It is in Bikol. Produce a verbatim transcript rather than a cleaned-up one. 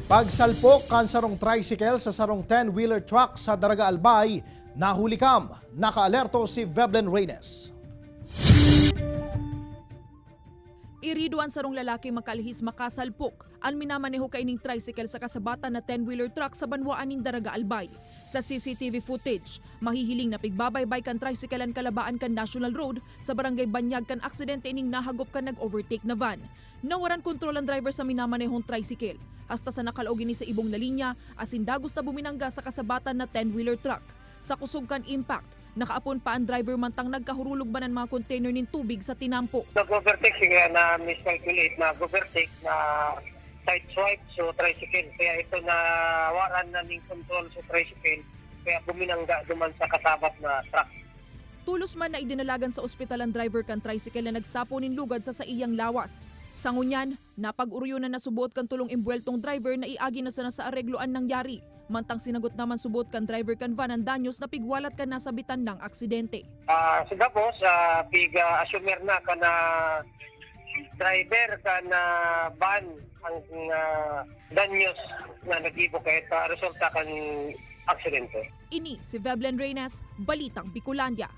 Pagsalpok kan sarong tricycle sa sarong ten-wheeler truck sa Daraga Albay, nahuli kam. Nakaalerto si Veblen Reynes. Irido an sarong lalaki makalihis makasalpok an minamaneho kaining tricycle sa kasabatan na ten-wheeler truck sa banwaan nin Daraga Albay. Sa C C T V footage, mahihiling na pigbabaybay kan tricycle an kalabaan kan National Road sa barangay Banyag kan aksidente ining nahagop kan nag-overtake na van. Nawaran kontrol an driver sa minamanehong tricycle, hasta sa nakalaog ini sa ibong na linya asin dagos na buminangga sa kasabatan na ten-wheeler truck. Sa kusog kan impact, nakaapon pa an driver mantang nagkahurulog man an mga container nin tubig sa tinampo. Nag-overtake siya, na-miscalculate, nag-overtake na side swipe, so tricycle. Kaya ito, nawaran na ning control sa tricycle, kaya buminangga duman sa kasabat na truck. Tolos man na idinalagan sa ospital an driver kan tricycle na nagsapo nin lugad sa saiyang lawas. Sa ngunyan, napag-oroyon na nasubuot kan tolong embuweltong driver na iagi na sana sa areglo an nangyari. Mantang sinagot naman subuot kan driver kan van an danyos na pigwalat kan nasabitan nang aksidente. Ah, sa gabos, ah, pig-assumer na kan driver kan van ang ah, danyos na nagibo kaya sa resulta kan aksidente. Ini si Veblen Reynes, Balitang Bicolandia.